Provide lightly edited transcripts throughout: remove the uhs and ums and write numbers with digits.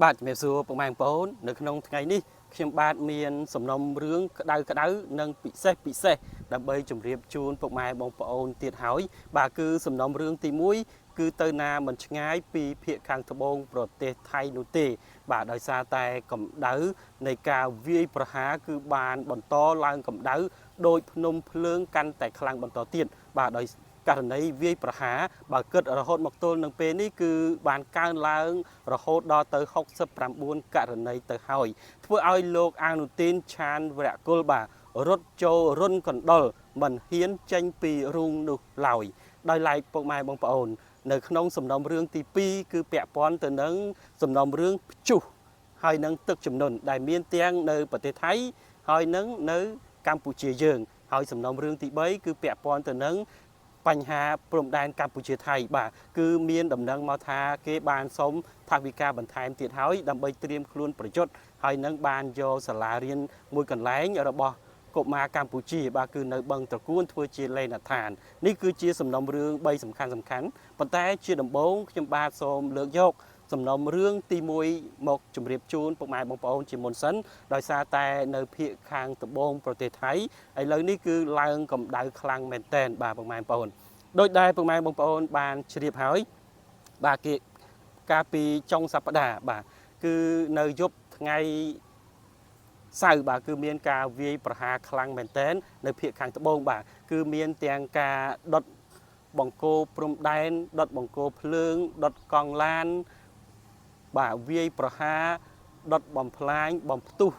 បាទជំរាបសួរពុកម៉ែបងប្អូននៅក្នុងថ្ងៃនេះខ្ញុំបាទមានសំណុំរឿងក្តៅក្តៅនិងពិសេសពិសេសដើម្បីជម្រាបជូនពុកម៉ែបងប្អូនទៀតហើយបាទគឺសំណុំរឿងទី1គឺទៅណាមិនឆ្ងាយពីភាគខាងត្បូងប្រទេសថៃនោះទេ បាទដោយសារតែកម្ដៅនៃការវាយប្រហារគឺបានបន្តឡើងកម្ដៅដោយភ្នំភ្លើងកាន់តែខ្លាំងបន្តទៀតបាទដោយករណីវាយប្រហារបើគិតរហូតមកទល់នឹងពេលនេះគឺបានកើនឡើងរហូតដល់ទៅ69ករណីទៅហើយធ្វើឲ្យលោកអានុទីនឆានវរៈគុលបាទរត់ចូលរុនកណ្ដុលមិនហ៊ានចេញពីរូងនោះឡើយដោយឡែកពុកម៉ែបងប្អូន នៅក្នុងសំណុំរឿងទី2គឺពាក់ព័ន្ធទៅនឹងសំណុំរឿងព្យុះហើយនឹងទឹកជំនន់ដែលមានទាំងនៅប្រទេសថៃហើយនឹងនៅកម្ពុជាយើង ហើយសំណុំរឿងទី3គឺពាក់ព័ន្ធទៅនឹងបញ្ហាព្រំដែនកម្ពុជាថៃបាទគឺមានដំណឹងមកថាគេបានសុំថវិកាបន្ថែមទៀតហើយដើម្បីត្រៀមខ្លួនប្រយុទ្ធហើយនឹងបានយកសាលារៀនមួយកន្លែងរបស់កុមារកម្ពុជាបាទគឺនៅបឹងត្រកួនធ្វើជាលេណដ្ឋាននេះគឺជាសំណុំរឿង3សំខាន់សំខាន់ប៉ុន្តែជាដំបូងខ្ញុំបាទសូមលើកយកសំណុំរឿងទី1មកជម្រាបជូនពុកម៉ែបងប្អូនជាមុនសិនដោយសារតែនៅភាគខាងត្បូងប្រទេសថៃឥឡូវនេះគឺឡើងកម្ដៅខ្លាំងមែនទែនបាទពុកម៉ែបងប្អូនដោយដែលពុកម៉ែបងប្អូនបានជ្រាបហើយបាទគេកាលពីចុងសប្តាហ៍បាទគឺនៅយប់ថ្ងៃសៅរ៍បាទគឺមានការវាយប្រហារខ្លាំងមែនទែននៅភាគខាងត្បូងបាទគឺមានទាំងការដុតបង្គោលព្រំដែនដុតបង្គោលភ្លើងដុតកង់ឡានបាទវាយប្រហារដុតបំផ្លាញបំផ្ទុះ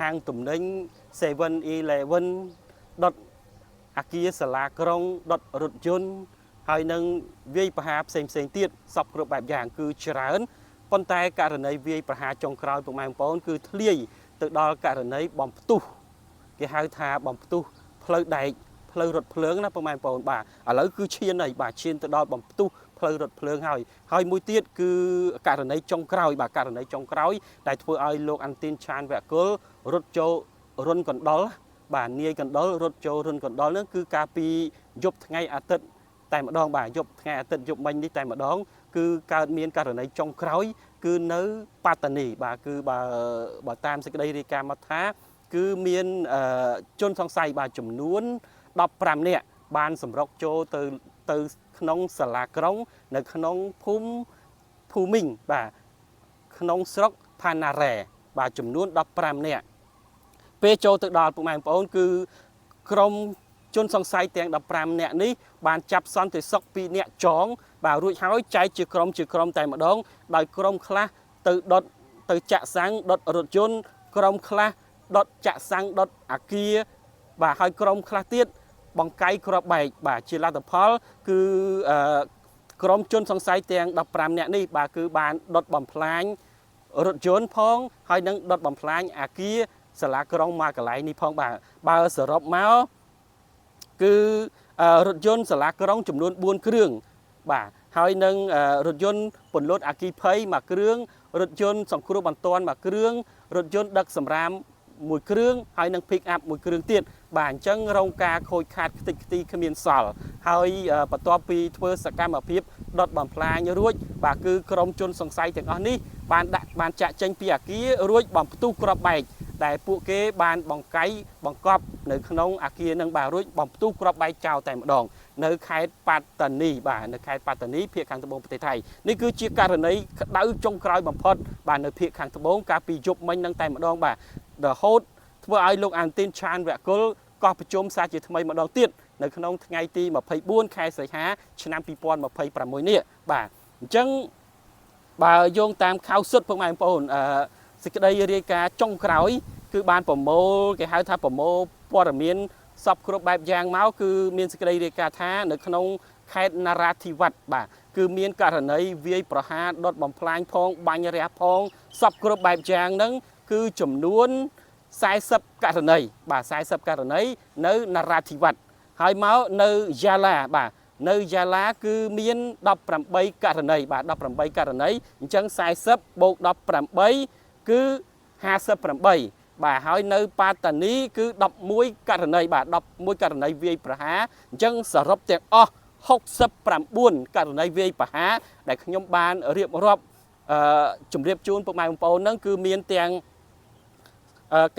ហាងទំនិញ 7-Eleven ដុតអាគារសាលាក្រុងដុតរថយន្តហើយនឹងវាយប្រហារផ្សេងផ្សេងទៀតសពគ្រប់បែបយ៉ាងគឺច្រើនប៉ុន្តែករណីវាយប្រហារចុងក្រោយពុកម៉ែបងប្អូនគឺធ្លាយទៅដល់ករណីបំផ្ទុះគេហៅថាបំផ្ទុះផ្លូវដែកផ្លូវរថភ្លើងណាពុកម៉ែបងប្អូនបាទឥឡូវគឺឈានហើយបាទឈានទៅដល់បំផ្ទុះផ្លូវរថភ្លើងហើយហើយមួយទៀតគឺករណីចុងក្រោយបាទករណីចុងក្រោយដែលធ្វើឲ្យលោកអាន់ទីនឆានវគុលរត់ចូលរុនកណ្ដុលបាទនាយកណ្ដុលរត់ចូលរុនកណ្ដុលហ្នឹងគឺកាលពីយប់ថ្ងៃអាទិត្យតែម្ដងបាទយប់ថ្ងៃអាទិត្យយប់មិញនេះតែម្ដងគឺកើតមានករណីចុងក្រោយគឺនៅប៉ាតានីបាទគឺបើបើតាមសេចក្តីរាយការណ៍មកថាគឺមានជនសង្ស័យបាទចំនួន15នាក់បានសម្រុកចូលទៅទៅក្នុងសាលាក្រុង នៅក្នុងភូមិភូមីងបាទក្នុងស្រុកផាណារ៉េបាទចំនួន15នាក់ពេលចូលទៅដល់ពុកម៉ែបងប្អូនគឺក្រុមជនសង្ស័យទាំង15នាក់នេះបានចាប់សន្តិសុខ2នាក់ចងបាទរួចហើយចែកជាក្រុមជាក្រុមតែម្ដងដោយក្រុមខ្លះទៅដុតទៅចាក់សាំងដុតរថយន្តក្រុមខ្លះដុតចាក់សាំងដុតអាគារបាទហើយក្រុមខ្លះទៀតបង្កៃគ្រាប់បែកបាទជាលទ្ធផលគឺអឺក្រុមជនសង្ស័យទាំង15នាក់នេះបាទគឺបានដុតបំផ្លាញរថយន្តផងហើយនឹងដុតបំផ្លាញអាគារសាលាក្រុងមួយកន្លែងនេះផងបាទបើសរុបមកគឺរថយន្តសាលាក្រុងចំនួន4គ្រឿងបាទហើយនឹងរថយន្តពន្លត់អគិភ័យមួយគ្រឿងរថយន្តសង្គ្រោះបន្ទាន់មួយគ្រឿងរថយន្តដឹកសម្រាមមួយគ្រឿងហើយនឹង pick up មួយគ្រឿងទៀតបាទអញ្ចឹងរងការខូចខាតខ្ទេចខ្ទីគ្មានសល់ហើយបន្ទាប់ពីធ្វើសកម្មភាពដុតបំផ្លាញរួចបាទគឺក្រុមជនសង្ស័យទាំងអស់នេះបានដាក់បានចាក់ចេញពីអាគាររួចបំផ្ទុះគ្រាប់បែកដែលពួកគេបានបង្កៃបង្កប់នៅក្នុងអាគារនឹងបាទរួចបំផ្ទុះគ្រាប់បែកចោលតែម្ដងនៅខេត្តប៉ាតានីបាទនៅខេត្តប៉ាតានីភាគខាងត្បូងប្រទេសថៃនេះគឺជាករណីក្តៅចុងក្រោយបំផុតបាទនៅភាគខាងត្បូងកាលពីយប់មិញនឹងតែម្ដងបាទរហូតធ្វើឲ្យលោកអានទីនឆានវគុលកោះប្រជុំសាជាថ្មីម្ដងទៀតនៅក្នុងថ្ងៃទី24ខែសីហាឆ្នាំ2026នេះបាទអញ្ចឹងបើយោងតាមខៅសុទ្ធពុកម៉ែបងប្អូនអឺសេចក្តីរាយការណ៍ចុងក្រោយគឺបានប្រមូលគេហៅថាប្រមូលព័ត៌មានសពគ្រប់បែបយ៉ាងមកគឺមានសេចក្តីរាយការណ៍ថានៅក្នុងខេត្តណារាធិវត្តបាទគឺមានករណីវាយប្រហារដុតបំផ្លាញផងបាញ់រះផងសពគ្រប់បែបយ៉ាងហ្នឹងគឺចំនួន40ករណីបាទ40ករណីនៅណារាធិវត្តហើយមកនៅយ៉ាឡាបាទនៅយ៉ាឡាគឺមាន18ករណីបាទ18ករណីអញ្ចឹង40បូក18គឺ58បាទហើយនៅប៉ាតានីគឺ11ករណីបាទ11ករណីវាយប្រហារអញ្ចឹងសរុបទាំងអស់69ករណីវាយប្រហារដែលខ្ញុំបានរៀបរាប់ ជម្រាបជូនពុកម៉ែបងប្អូនហ្នឹងគឺមានទាំង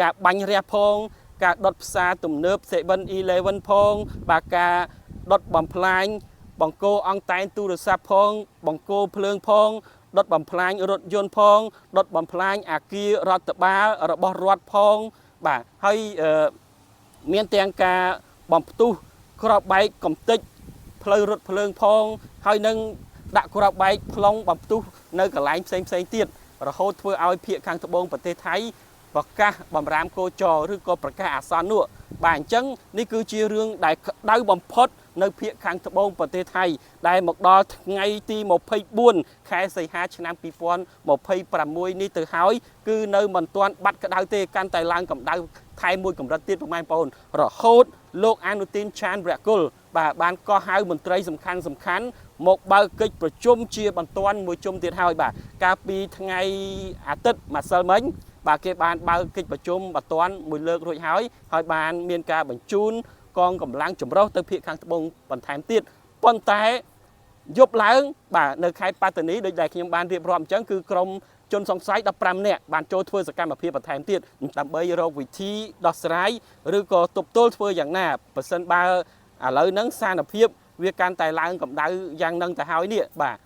ការបាញ់រះផង ការដុតផ្សារទំនើប 7-Eleven ផង បាទការដុតបំផ្លាញបង្គោលអង់តែនទូរស័ព្ទផង បង្គោលភ្លើងផងដុតបំផ្លាញរថយន្តផងដុតបំផ្លាញអាគាររដ្ឋបាលរបស់រដ្ឋផង បាទហើយមានទាំងការបំផ្ទុះគ្រាប់បែកកំទេចផ្លូវរថភ្លើងផង ហើយនឹងដាក់គ្រាប់បែកប្លង់បំផ្ទុះនៅកន្លែងផ្សេងផ្សេងទៀតរហូតធ្វើឲ្យភាគខាងត្បូងប្រទេសថៃប្រកាសបំរាមគោចរឬក៏ប្រកាសអាសន្ននោះបាទអញ្ចឹងនេះគឺជារឿងដែលក្តៅបំផុតនៅភាគខាងត្បូងប្រទេសថៃដែលមកដល់ថ្ងៃទី24ខែសីហាឆ្នាំ2026នេះទៅហើយគឺនៅមិនទាន់បាត់ក្តៅទេកាន់តែឡើងកម្ដៅថែមមួយកម្រិតទៀតពុកម៉ែបងប្អូនរហូតលោកអានុទីនឆានវរៈគុលបាទបានកោះហៅមន្ត្រីសំខាន់សំខាន់មកបើកកិច្ចប្រជុំជាបន្ទាន់មួយជុំទៀតហើយបាទកាលពីថ្ងៃអាទិត្យម្សិលមិញបាទគេបានបើកកិច្ចប្រជុំបន្ទាន់មួយលើករួចហើយហើយបានមានការបញ្ជូនកងកម្លាំងចម្រុះទៅភាគខាងត្បូងបន្ថែមទៀតប៉ុន្តែយប់ឡើងបាទនៅខេត្តប៉ាតានីដោយដែលខ្ញុំបានរៀបរាប់អញ្ចឹងគឺក្រុមជនសង្ស័យ15នាក់បានចូលធ្វើសកម្មភាពបន្ថែមទៀតដើម្បីរកវិធីដោះស្រាយឬក៏ទប់ទល់ធ្វើយ៉ាងណាប្រសិនបើឥឡូវហ្នឹងស្ថានភាពវាកាន់តែឡើងកម្ដៅយ៉ាងហ្នឹងទៅហើយនេះបាទ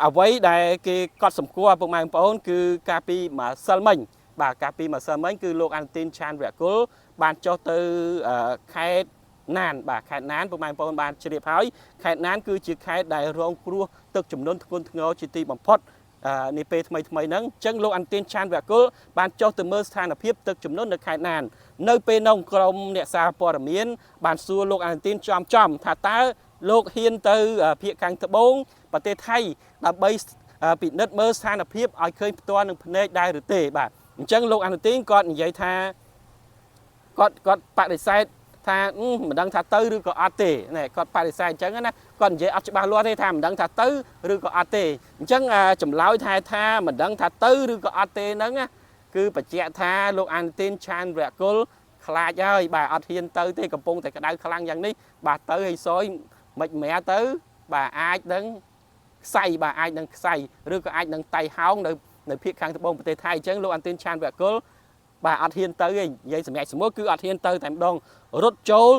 អ្វីដែលគេកត់សម្គាល់ពុកម៉ែបងប្អូនគឺកាលពីម្សិលមិញបាទកាលពីម្សិលមិញគឺលោកអានទីនឆានវរៈគុលបានចុះទៅខេត្តណានបាទខេត្តណានពុកម៉ែបងប្អូនបានជ្រាបហើយខេត្តណានគឺជាខេត្តដែលរងគ្រោះទឹកជំនន់ធ្ងន់ធ្ងរជាទីបំផុតនេះពេលថ្មីថ្មីហ្នឹងអញ្ចឹងលោកអានទីនឆានវរៈគុលបានចុះទៅមើលស្ថានភាពទឹកជំនន់នៅខេត្តណាននៅពេលនោះក្រុមអ្នកសារព័ត៌មានបានសួរលោកអានទីនចំចំថាតើលោកហ៊ានទៅភាគខាងត្បូងប្រទេសថៃដើម្បីពិនិត្យមើលស្ថានភាពឲ្យឃើញផ្ទាល់នឹងភ្នែកដែរឬទេបាទអញ្ចឹងលោកអានុទីនគាត់និយាយថាគាត់គាត់បដិសេធថាមិនដឹងថាទៅឬក៏អត់ទេណែគាត់បដិសេធអញ្ចឹងណាគាត់និយាយអត់ច្បាស់លាស់ទេថាមិនដឹងថាទៅឬក៏អត់ទេអញ្ចឹងចម្លើយថាថាមិនដឹងថាទៅឬក៏អត់ទេហ្នឹងណាគឺបញ្ជាក់ថាលោកអានុទីនឆានវរៈគុលខ្លាចហើយបាទអត់ហ៊ានទៅទេកំពុងតែក្តៅខ្លាំងយ៉ាងនេះបាទទៅឲ្យសយមិនមែទៅបាទអាចនឹងខ្សៃបាទអាចនឹងខ្សៃឬក៏អាចនឹងតៃហោងនៅនៅភាគខាងត្បូងប្រទេសថៃអញ្ចឹងលោកអានទីនឆានវរៈគុលបាទអត់ហ៊ានទៅទេនិយាយសម្រាប់សមុទ្រគឺអត់ហ៊ានទៅតែម្ដងរត់ចូល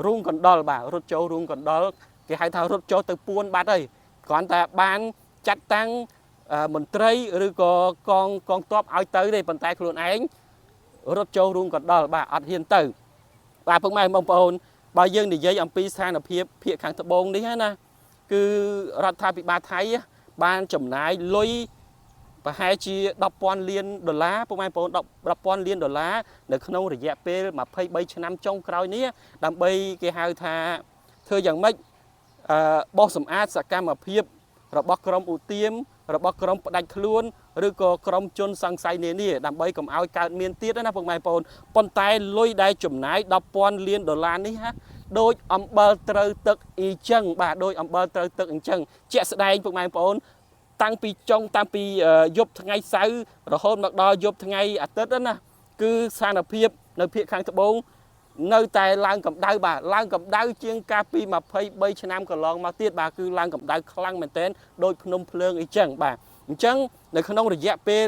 រូងកណ្ដុលបាទរត់ចូលរូងកណ្ដុលគេហៅថារត់ចូលទៅពួនបាត់ហើយគ្រាន់តែបានចាត់តាំងមន្ត្រីឬក៏កងកងទ័ពឲ្យទៅទេប៉ុន្តែខ្លួនឯងរត់ចូលរូងកណ្ដុលបាទអត់ហ៊ានទៅបាទពុកម៉ែបងប្អូនបើយើងនិយាយអំពីស្ថានភាពភាគខាងត្បូងនេះណាគឺរដ្ឋាភិបាលថៃបានចំណាយលុយប្រហែលជា10,000លានដុល្លារពុកម៉ែបងប្អូន10,000លានដុល្លារនៅក្នុងរយៈពេល23ឆ្នាំចុងក្រោយនេះដើម្បីគេហៅថាធ្វើយ៉ាងម៉េចបោសសម្អាតសកម្មភាពរបស់ក្រុមឧទាមរបស់ក្រុមផ្ដាច់ខ្លួនឬក៏ក្រុមជនសង្ស័យនានាដើម្បីកុំឲ្យកើតមានទៀតណាពុកម៉ែបងប្អូនប៉ុន្តែលុយដែលចំណាយ10,000លានដុល្លារនេះហាដូចអំបិលត្រូវទឹកអ៊ីចឹងបាទដូចអំបិលត្រូវទឹកអញ្ចឹងជាក់ស្ដែងពុកម៉ែបងប្អូនតាំងពីចុងតាំងពីយប់ថ្ងៃសៅរ៍រហូតមកដល់យប់ថ្ងៃអាទិត្យណាគឺស្ថានភាពនៅភាគខាងត្បូងនៅតែឡើងកម្ដៅបាទឡើងកម្ដៅជាងកាលពី23ឆ្នាំកន្លងមកទៀតបាទគឺឡើងកម្ដៅខ្លាំងមែនទែនដោយភ្នំភ្លើងអីចឹងបាទអញ្ចឹងនៅក្នុងរយៈពេល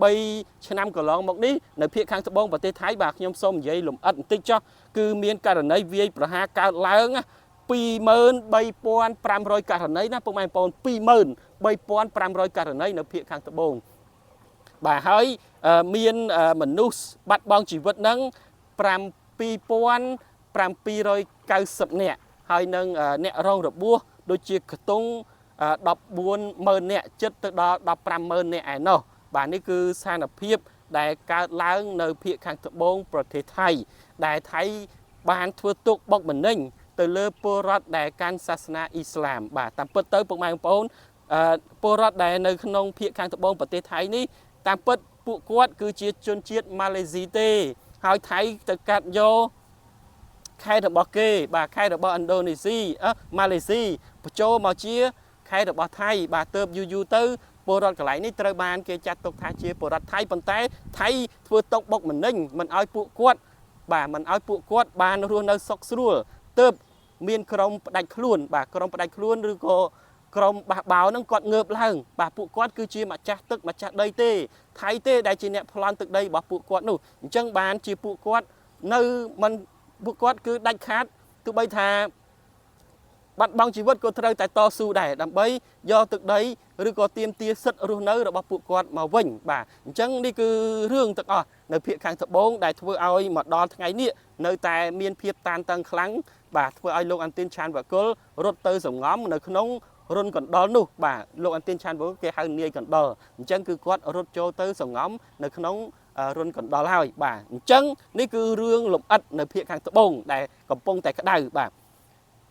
23ឆ្នាំកន្លងមកនេះនៅភាគខាងត្បូងប្រទេសថៃបាទខ្ញុំសូមនិយាយលម្អិតបន្តិចចុះគឺមានករណីវាយប្រហារកើតឡើង23500ករណីណាពុកម៉ែបងប្អូន23500ករណីនៅភាគខាងត្បូងបាទហើយមានមនុស្សបាត់បង់ជីវិតហ្នឹង7790នាក់ហើយនឹងអ្នករងរបួសដូចជាខ្ទង់140,000នាក់ជិតទៅដល់150,000នាក់ឯណោះបាទនេះគឺស្ថានភាពដែលកើតឡើងនៅភាគខាងត្បូងប្រទេសថៃដែលថៃបានធ្វើទុកបុកម្នេញទៅលើពលរដ្ឋដែលកាន់សាសនាអ៊ីស្លាមបាទតាមពិតទៅពុកម៉ែបងប្អូនពលរដ្ឋដែលនៅក្នុងភាគខាងត្បូងប្រទេសថៃនេះតាមពិតពួកគាត់គឺជាជនជាតិម៉ាឡេស៊ីទេហើយថៃទៅកាត់យកខេត្តរបស់គេបាទខេត្តរបស់ឥណ្ឌូនេស៊ីម៉ាឡេស៊ីបញ្ចូលមកជាខេត្តរបស់ថៃបាទទៅយូរយូរទៅពលរដ្ឋកន្លែងនេះត្រូវបានគេចាត់ទុកថាជាពលរដ្ឋថៃប៉ុន្តែថៃធ្វើទុកបុកម្នេញមិនឲ្យពួកគាត់បាទមិនឲ្យពួកគាត់បានរស់នៅសុខស្រួលទើបមានក្រុមផ្ដាច់ខ្លួនបាទក្រុមផ្ដាច់ខ្លួនឬក៏ ក្រុមបះបោហ្នឹងគាត់ងើបឡើងបាទពួកគាត់គឺជាម្ចាស់ទឹកម្ចាស់ដីទេថៃទេដែលជាអ្នកប្លន់ទឹកដីរបស់ពួកគាត់នោះអញ្ចឹងបានជាពួកគាត់នៅមិនពួកគាត់គឺដាច់ខាតទោះបីថាបាត់បង់ជីវិតក៏ត្រូវតែតស៊ូដែរដើម្បីយកទឹកដីឬក៏ទាមទារសិទ្ធិរស់នៅរបស់ពួកគាត់មកវិញបាទអញ្ចឹងនេះគឺរឿងទាំងអស់នៅភាគខាងត្បូងដែលធ្វើឲ្យមកដល់ថ្ងៃនេះនៅតែមានភាពតានតឹងខ្លាំងបាទធ្វើឲ្យលោកអាន់ទីនឆានវកុលរត់ទៅសង្ងំនៅក្នុងរុនកណ្ដុរនោះបាទលោកអាន់ទីនឆានវកុលគេហៅនាយកណ្ដុរអញ្ចឹងគឺគាត់រត់ចូលទៅសង្ងំនៅក្នុងរុនកណ្ដុរហើយបាទអញ្ចឹងនេះគឺរឿងលំអិតនៅភាគខាងត្បូងដែលកំពុងតែក្តៅបាទ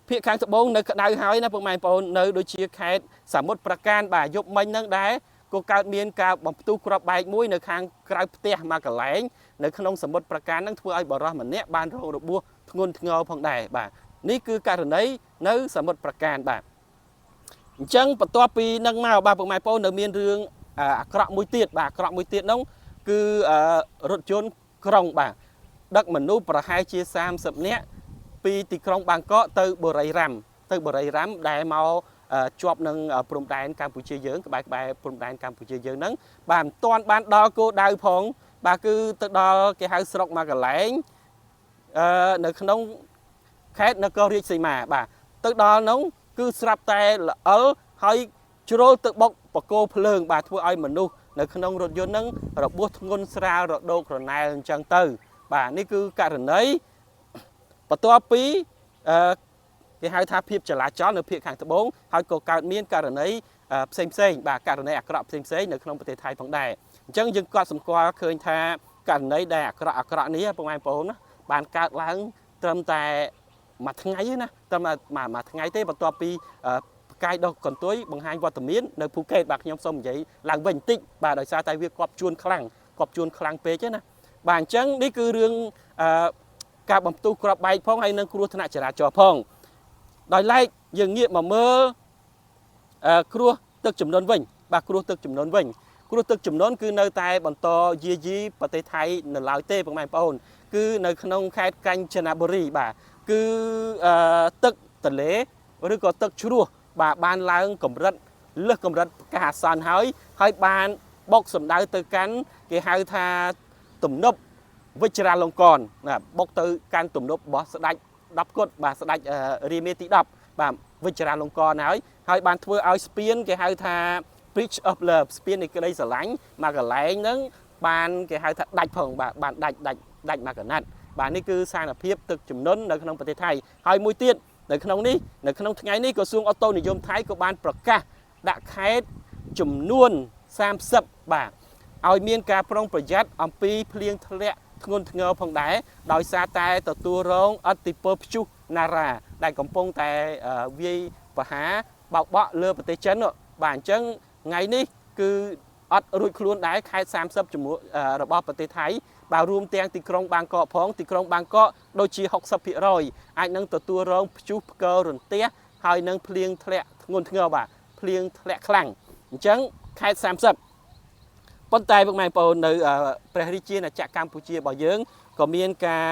ភាគខាងត្បូងនៅក្តៅហើយណាពុកម៉ែបងប្អូននៅដូចជាខេត្តសមុទ្រប្រការបាទយប់មិញហ្នឹងដែរក៏កើតមានការបំផ្ទុះគ្រាប់បែកមួយនៅខាងក្រៅផ្ទះមួយកន្លែងនៅក្នុងសមុទ្រប្រការហ្នឹងធ្វើឲ្យបរិសម្នាក់បានរងរបួសធ្ងន់ធ្ងរផងដែរបាទនេះគឺករណីនៅសមុទ្រប្រការបាទអញ្ចឹងបន្ទាប់ពីនឹងមកបាទពុកម៉ែបងប្អូននៅមានរឿងអាក្រក់មួយទៀតបាទអាក្រក់មួយទៀតហ្នឹងគឺរថយន្តក្រុងបាទដឹកមនុស្សប្រហែលជា30នាក់ពីទីក្រុងបាងកកទៅបូរីរ៉ាំទៅបូរីរ៉ាំដែលមកជាប់នឹងព្រំដែនកម្ពុជាយើងក្បែរក្បែរព្រំដែនកម្ពុជាយើងហ្នឹងបាទមិនទាន់បានដល់គោលដៅផងបាទគឺទៅដល់គេហៅស្រុកមួយកន្លែងនៅក្នុងខេត្តនគររាជសីមាបាទទៅដល់នោះគឺស្រាប់តែល្អិលហើយជ្រុលទៅបុកបកោភ្លើងបាទធ្វើឲ្យមនុស្សនៅក្នុងរថយន្តហ្នឹងរបួសធ្ងន់ស្រាលរដូករណែលអញ្ចឹងទៅបាទនេះគឺករណីបន្ទាប់ពីអឺគេហៅថាភាពចលាចលនៅភាគខាងត្បូងហើយក៏កើតមានករណីផ្សេងផ្សេងបាទករណីអាក្រក់ផ្សេងផ្សេងនៅក្នុងប្រទេសថៃផងដែរអញ្ចឹងយើងក៏សម្គាល់ឃើញថាករណីដែលអាក្រក់អាក្រក់នេះពុកម៉ែបងប្អូនណាបានកើតឡើងត្រឹមតែមួយថ្ងៃទេណាត្រឹមតែមួយថ្ងៃទេបន្ទាប់ពីផ្កាយដុះកន្ទុយបង្ហាញវត្តមាននៅភូកេតបាទខ្ញុំសូមនិយាយឡើងវិញបន្តិចបាទដោយសារតែវាគប់ជួនខ្លាំងគប់ជួនខ្លាំងពេកណាបាទអញ្ចឹងនេះគឺរឿងអឺការបំផ្ទុះគ្រាប់បែកផងហើយនិងគ្រោះថ្នាក់ចរាចរណ៍ផងដោយឡែកយើងងាកមកមើលគ្រោះទឹកចំនួនវិញបាទគ្រោះទឹកចំនួនវិញគ្រោះទឹកចំនួនគឺនៅតែបន្តយាយីប្រទេសថៃនៅឡើយទេពុកម៉ែបងប្អូនគឺនៅក្នុងខេត្តកញ្ចនបុរីបាទគឺទឹកទន្លេឬក៏ទឹកជ្រោះបាទបានឡើងកម្រិតលើសកម្រិតប្រកាសអាសន្នហើយហើយបានបុកសម្ដៅទៅកាន់គេហៅថាទំនប់វិជ្ជរាលង្កនណាបុកទៅកាន់ទំនប់របស់ស្ដេច10គត់បាទស្ដេចរាមាទី10បាទវិជ្ជរាលង្កនហើយហើយបានធ្វើឲ្យស្ពានគេហៅថា Bridge of Love ស្ពាននៃក្តីស្រឡាញ់មកកន្លែងហ្នឹងបានគេហៅថាដាច់ផងបាទបានដាច់ដាច់ដាច់មកកណាត់បាទនេះគឺស្ថានភាពទឹកជំនន់នៅក្នុងប្រទេសថៃហើយមួយទៀតនៅក្នុងនេះនៅក្នុងថ្ងៃនេះក្រសួងអូតូនិយមថៃក៏បានប្រកាសដាក់ខេត្តចំនួន30បាទឲ្យមានការប្រុងប្រយ័ត្នអំពីភ្លៀងធ្លាក់ធ្ងន់ធ្ងរផងដែរដោយសារតែទទួលរងឥទ្ធិពលព្យុះណារ៉ាដែលកំពុងតែវាយប្រហារបោកបក់លើប្រទេសចិនបាទអញ្ចឹងថ្ងៃនេះគឺអត់រួចខ្លួនដែរខេត្ត30ចំនួនរបស់ប្រទេសថៃបាទរួមទាំងទីក្រុងបាងកកផងទីក្រុងបាងកកដូចជា60%អាចនឹងទទួលរងព្យុះផ្គររន្ទះហើយនឹងភ្លៀងធ្លាក់ធ្ងន់ធ្ងរបាទភ្លៀងធ្លាក់ខ្លាំងអញ្ចឹងខេត្ត30ប៉ុន្តែពុកម៉ែបងប្អូននៅព្រះរាជាណាចក្រកម្ពុជារបស់យើងក៏មានការ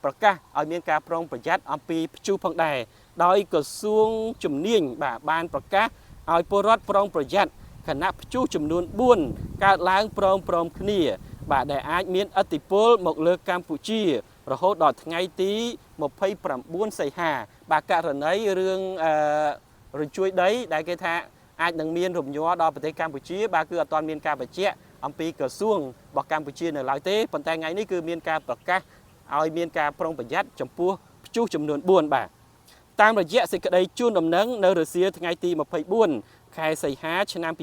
ប្រកាសឲ្យមានការប្រុងប្រយ័ត្នអំពីព្យុះផងដែរដោយក្រសួងជំនាញបាទបានប្រកាសឲ្យពលរដ្ឋប្រុងប្រយ័ត្នខណៈព្យុះចំនួន4កើតឡើងព្រមព្រំគ្នាបាទដែលអាចមានឥទ្ធិពលមកលើកម្ពុជារហូតដល់ថ្ងៃទី29សីហាបាទករណីរឿងរញ្ជួយដីដែលគេថាអាចនឹងមានរំញ័រដល់ប្រទេសកម្ពុជាបាទគឺអត់ទាន់មានការបញ្ជាក់អំពីក្រសួងរបស់កម្ពុជានៅឡើយទេប៉ុន្តែថ្ងៃនេះគឺមានការប្រកាសឲ្យមានការប្រុងប្រយ័ត្នចំពោះព្យុះចំនួន4បាទតាមរយៈសេចក្តីជូនដំណឹងនៅរសៀលថ្ងៃទី24ខែសីហាឆ្នាំ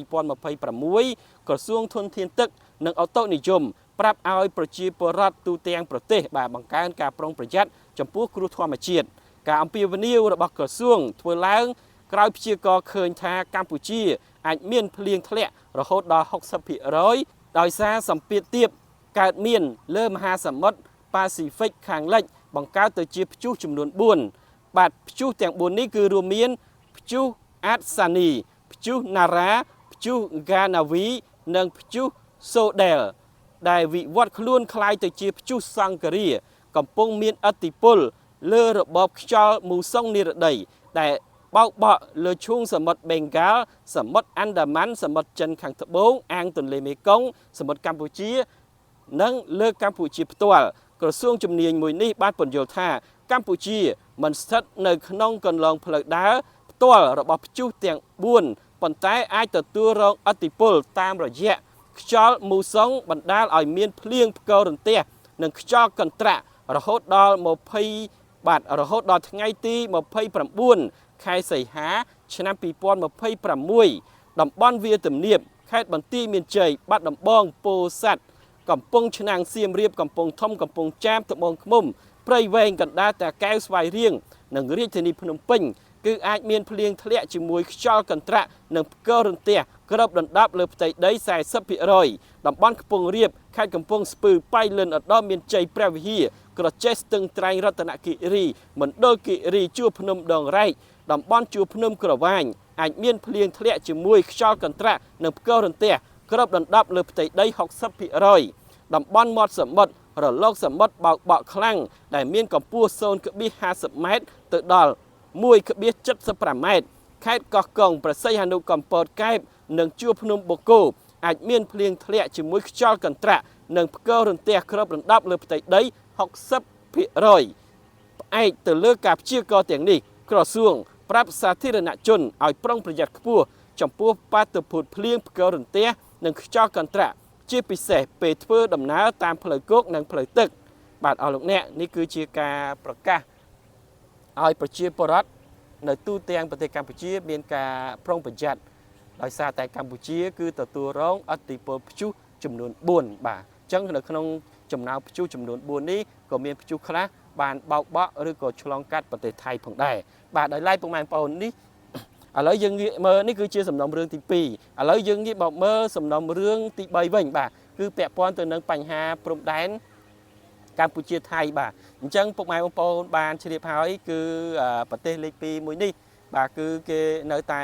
2026ក្រសួងធនធានទឹកនិងអូតូនិយមប្រាប់ឲ្យប្រជាពលរដ្ឋទូទាំងប្រទេសបាទបង្កើនការប្រុងប្រយ័ត្នចំពោះគ្រោះធម្មជាតិការអំពាវនាវរបស់ក្រសួងធ្វើឡើងក្រោយព្យាករណ៍ឃើញថាកម្ពុជាអាចមានភ្លៀងធ្លាក់រហូតដល់60%ដោយសារសម្ពាធទាបកើតមានលើមហាសមុទ្រប៉ាស៊ីហ្វិកខាងលិចបង្កើតទៅជាព្យុះចំនួន4បាទព្យុះទាំង4នេះគឺរួមមានព្យុះអាតសានីព្យុះណារ៉ាព្យុះហ្គាណាវីនិងព្យុះសូដែលដែលវិវត្តខ្លួនក្លាយទៅជាព្យុះសង្ឃរាកំពុងមានឥទ្ធិពលលើរបបខ្យល់មូសុងនិរតីដែល បោកបក់លើឈូងសមុទ្របេងហ្គាលសមុទ្រអាន់ដាម៉ាន់សមុទ្រចិនខាងត្បូងអាងទន្លេមេគង្គសមុទ្រកម្ពុជា និងលើកម្ពុជាផ្ទាល់ក្រសួងជំនាញមួយនេះបានពន្យល់ថាកម្ពុជាមិនស្ថិតនៅក្នុងកន្លងផ្លូវដើរផ្ទាល់របស់ព្យុះទាំង4ប៉ុន្តែអាចទទួលរងឥទ្ធិពលតាមរយៈខ្យល់មូសុងបណ្ដាលឲ្យមានភ្លៀងផ្គររន្ទះនិងខ្យល់កន្ត្រាក់រហូតដល់20បាទរហូតដល់ថ្ងៃទី29ខែសីហាឆ្នាំ2026តំបន់វាលទំនាបខេត្តបន្ទាយមានជ័យបាត់ដំបងពោធិ៍សាត់ កំពង់ឆ្នាំងសៀមរាបកំពង់ធំកំពង់ចាមត្បូងឃ្មុំព្រៃវែងកណ្ដាលតាកែវស្វាយរៀងនិងរាជធានីភ្នំពេញគឺអាចមានភ្លៀងធ្លាក់ជាមួយខ្យល់កន្ត្រាក់និងផ្គររន្ទះគ្របដណ្ដប់លើផ្ទៃដី40%តំបន់ខ្ពង់រាបខេត្តកំពង់ស្ពឺប៉ៃលិនឧត្តរមានជ័យព្រះវិហារក្រចេះស្ទឹងត្រែងរតនគិរីមណ្ឌលគិរីជួរភ្នំដងរែកតំបន់ជួរភ្នំក្រវាញអាចមានភ្លៀងធ្លាក់ជាមួយខ្យល់កន្ត្រាក់និងផ្គររន្ទះគ្របដណ្ដប់លើផ្ទៃដី60%តំបន់មាត់សមុទ្ររលកសមុទ្របោកបក់ខ្លាំងដែលមានកម្ពស់0.50ម៉ែត្រទៅដល់1.75ម៉ែត្រខេត្តកោះកុងប្រស័យហនុកំពតកែបនិងជួរភ្នំបូកគោអាចមានភ្លៀងធ្លាក់ជាមួយខ្យល់កន្ត្រាក់និងផ្គររន្ទះគ្របដណ្ដប់លើផ្ទៃដី60%ផ្អែកទៅលើការព្យាករណ៍ទាំងនេះក្រសួងប្រាប់សាធារណជនឲ្យប្រុងប្រយ័ត្នខ្ពស់ចំពោះបាតុភូតភ្លៀងផ្គររន្ទះនិងខ្យល់កន្ត្រាក់ជាពិសេសពេលធ្វើដំណើរតាមផ្លូវគោកនិងផ្លូវទឹកបាទអស់លោកអ្នកនេះគឺជាការប្រកាសឲ្យប្រជាពលរដ្ឋនៅទូទាំងប្រទេសកម្ពុជាមានការប្រុងប្រយ័ត្នដោយសារតែកម្ពុជាគឺទទួលរងឥទ្ធិពលព្យុះចំនួន4បាទអញ្ចឹងនៅក្នុងចំណោមព្យុះចំនួន4នេះក៏មានព្យុះខ្លះបានបោកបក់ឬក៏ឆ្លងកាត់ប្រទេសថៃផងដែរបាទដោយឡែកពុកម៉ែបងប្អូននេះឥឡូវយើងងាកមើលនេះគឺជាសំណុំរឿងទី2ឥឡូវយើងងាកមកមើលសំណុំរឿងទី3វិញបាទគឺពាក់ព័ន្ធទៅនឹងបញ្ហាព្រំដែនកម្ពុជាថៃបាទអញ្ចឹងពុកម៉ែបងប្អូនបានជ្រាបហើយគឺប្រទេសលេខ2មួយនេះបាទគឺគេនៅតែ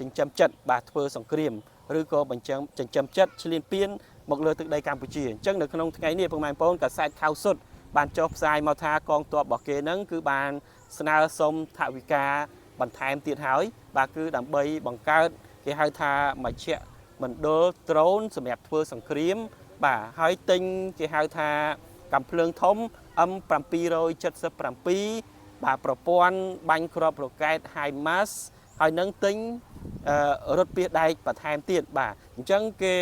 ចិញ្ចឹមចិត្តបាទធ្វើសង្គ្រាមឬក៏បញ្ចឹងចិញ្ចឹមចិត្តឈ្លានពានមកលើទឹកដីកម្ពុជាអញ្ចឹងនៅក្នុងថ្ងៃនេះពុកម៉ែបងប្អូនកាសែតខៅសុតបានចុះផ្សាយមកថាកងទ័ពរបស់គេហ្នឹងគឺបានស្នើសុំថវិកាបន្ថែមទៀតហើយបាទគឺដើម្បីបង្កើតគេហៅថាមជ្ឈមណ្ឌលដ្រូនសម្រាប់ធ្វើសង្គ្រាមបាទហើយទិញគេហៅថាកាំភ្លើងធំ M777 បាទប្រព័ន្ធបាញ់គ្រាប់រ៉ុកែត HIMARS ហើយនឹងទិញរថពាសដែកបន្ថែមទៀតបាទអញ្ចឹងគេ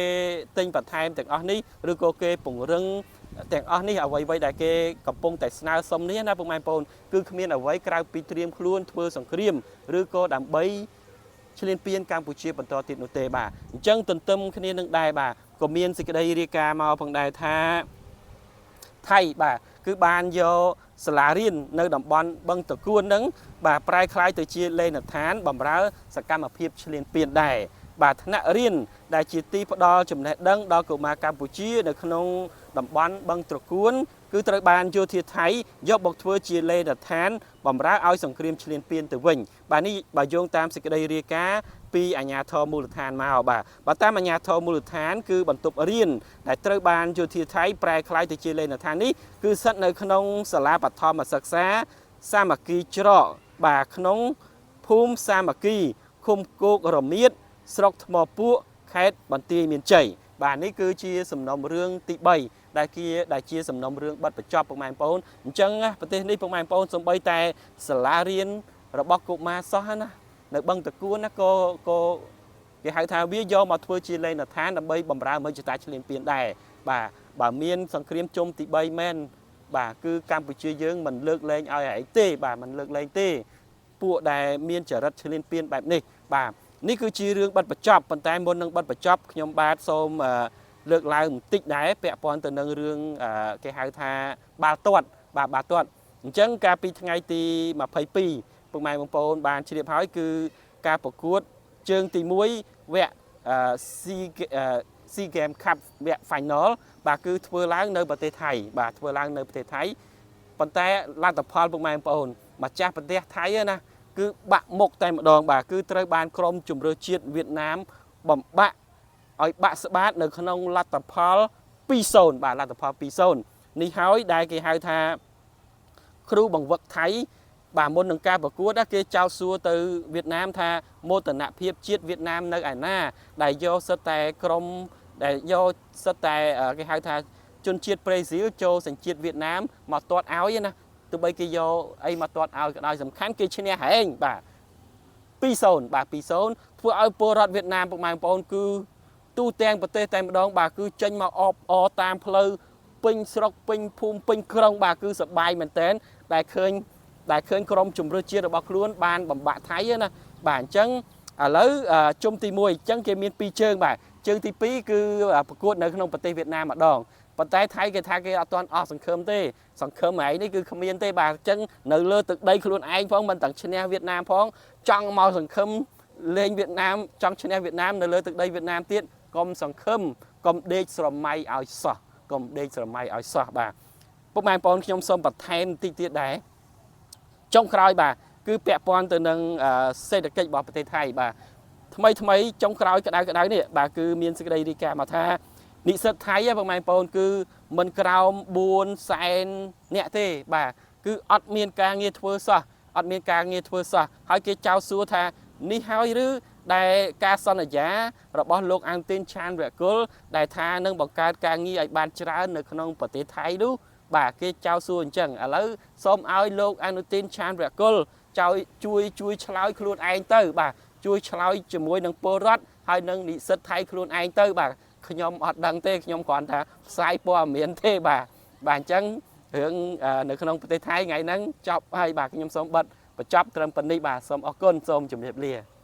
ទិញបន្ថែមទាំងអស់នេះឬក៏គេពង្រឹងទាំងអស់នេះអ្វីៗដែលគេកំពុងតែស្នើសុំនេះណាពុកម៉ែបងប្អូនគឺគ្មានអ្វីក្រៅពីត្រៀមខ្លួនធ្វើសង្គ្រាមឬក៏ដើម្បីឈ្លានពានកម្ពុជាបន្តទៀតនោះទេបាទអញ្ចឹងទន្ទឹមគ្នានឹងដែរបាទក៏មានសេចក្តីរាយការណ៍មកផងដែរថាថៃបាទគឺបានយកសាលារៀននៅតំបន់បឹងតកួននឹងបាទប្រែក្លាយទៅជាលេណដ្ឋានបម្រើសកម្មភាពឈ្លានពានដែរបាទថ្នាក់រៀនដែលជាទីផ្ដល់ចំណេះដឹងដល់កុមារកម្ពុជានៅក្នុងតំបន់បឹងត្រកួនគឺត្រូវបានយោធាថៃយកមកធ្វើជាលេណដ្ឋានបម្រើឲ្យសង្គ្រាមឈ្លានពានទៅវិញបាទនេះបើយោងតាមសេចក្តីរាយការណ៍ពីអាជ្ញាធរមូលដ្ឋានមកបាទបើតាមអាជ្ញាធរមូលដ្ឋានគឺបន្ទប់រៀនដែលត្រូវបានយោធាថៃប្រែក្លាយទៅជាលេណដ្ឋាននេះគឺស្ថិតនៅក្នុងសាលាបឋមសិក្សាសាមគ្គីច្រកបាទក្នុងភូមិសាមគ្គីឃុំគោករមៀតស្រុកថ្មពួកខេត្តបន្ទាយមានជ័យបាទនេះគឺជាសំណុំរឿងទី3ដែលជាសំណុំរឿងបិទបញ្ចប់ពុកម៉ែបងប្អូនអញ្ចឹងប្រទេសនេះពុកម៉ែបងប្អូនសំបីតែសាលារៀនរបស់កុមារសោះណានៅបឹងតកួនណាក៏គេហៅថាវាយកមកធ្វើជាលេណដ្ឋានដើម្បីបំរើមហិច្ឆតាឈ្លានពានដែរបាទបើមានសង្គ្រាមជុំទី3មែនបាទគឺកម្ពុជាយើងមិនលើកលែងឲ្យឯងទេបាទមិនលើកលែងទេពួកដែលមានចរិតឈ្លានពានបែបនេះបាទនេះគឺជារឿងបិទបញ្ចប់ប៉ុន្តែមុននឹងបិទបញ្ចប់ខ្ញុំបាទសូមលើកឡើងបន្តិចដែរពាក់ព័ន្ធទៅនឹងរឿងគេហៅថាបាល់ទាត់បាទបាល់ទាត់អញ្ចឹងកាលពីថ្ងៃទី22ពុកម៉ែបងប្អូនបានជ្រាបហើយគឺការប្រកួតជើងទី1វគ្គ SEA Game Cup វគ្គ Final បាទគឺធ្វើឡើងនៅប្រទេសថៃបាទធ្វើឡើងនៅប្រទេសថៃប៉ុន្តែលទ្ធផលពុកម៉ែបងប្អូនម្ចាស់ប្រទេសថៃណាគឺបាក់មុខតែម្ដងបាទគឺត្រូវបានក្រុមជម្រើសជាតិវៀតណាមបំបាក់ឲ្យបាក់ស្បាតនៅក្នុងលទ្ធផល2-0បាទលទ្ធផល2-0នេះហើយដែលគេហៅថាគ្រូបង្វឹកថៃ បាទមុននឹងការប្រកួតណាគេចោទសួរទៅវៀតណាមថាមោទនភាពជាតិវៀតណាមនៅឯណាដែលយកសិតតែក្រុមដែលយកសិតតែគេហៅថាជនជាតិប្រេស៊ីលចូលសញ្ជាតិវៀតណាមមកទាត់ឲ្យណាទោះបីគេយកអីមកទាត់ឲ្យក៏ដោយសំខាន់គេឈ្នះហែងបាទ2-0បាទ2-0ធ្វើឲ្យពលរដ្ឋវៀតណាមពុកម៉ែបងប្អូនគឺទូទាំងប្រទេសតែម្ដងបាទគឺចេញមកអបអរតាមផ្លូវពេញស្រុកពេញភូមិពេញក្រុងបាទគឺសប្បាយមែនទែនដែលឃើញដែលឃើញក្រុមជម្រើសជាតិរបស់ខ្លួនបានបំបាក់ថៃណាបាទអញ្ចឹងឥឡូវជុំទី1អញ្ចឹងគេមាន2ជើងបាទជើងទី2គឺប្រកួតនៅក្នុងប្រទេសវៀតណាមម្ដងប៉ុន្តែថៃគេថាគេអត់ទាន់អស់សង្ឃឹមទេសង្ឃឹមឯងនេះគឺគ្មានទេបាទអញ្ចឹងនៅលើទឹកដីខ្លួនឯងផងមិនទាំងឈ្នះវៀតណាមផងចង់មកសង្ឃឹមលេងវៀតណាមចង់ឈ្នះវៀតណាមនៅលើទឹកដីវៀតណាមទៀតកុំសង្ឃឹមកុំដេកស្រមៃឲ្យសោះកុំដេកស្រមៃឲ្យសោះបាទពុកម៉ែបងប្អូនខ្ញុំសូមបន្ថែមតិចទៀតដែរចុងក្រោយបាទគឺពាក់ព័ន្ធទៅនឹងសេដ្ឋកិច្ចរបស់ប្រទេសថៃបាទថ្មីថ្មីចុងក្រោយក្តៅក្តៅនេះបាទគឺមានសេចក្តីរាយការណ៍មកថានិស្សិតថៃពុកម៉ែបងប្អូនគឺមិនក្រោម4សែនអ្នកទេបាទគឺអត់មានការងារធ្វើសោះអត់មានការងារធ្វើសោះហើយគេចោទសួរថានេះហើយឬដែលការសន្យារបស់លោកអាំងទីនឆានវគុលដែលថានឹងបង្កើតការងារឲ្យបានច្រើននៅក្នុងប្រទេសថៃនោះបាទគេចោទសួរអញ្ចឹងឥឡូវសូមឲ្យលោកអនុទីនឆានវគុលចោទជួយជួយឆ្លើយខ្លួនឯងទៅបាទជួយឆ្លើយជាមួយនឹងពលរដ្ឋហើយនឹងនិស្សិតថៃខ្លួនឯងទៅបាទខ្ញុំអត់ដឹងទេខ្ញុំគ្រាន់តែផ្សាយព័ត៌មានទេបាទបាទអញ្ចឹងរឿងនៅក្នុងប្រទេសថៃថ្ងៃហ្នឹងចប់ហើយបាទខ្ញុំសូមបិទបញ្ចប់ត្រឹមប៉ុណ្នេះបាទសូមអរគុណសូមជម្រាបលា។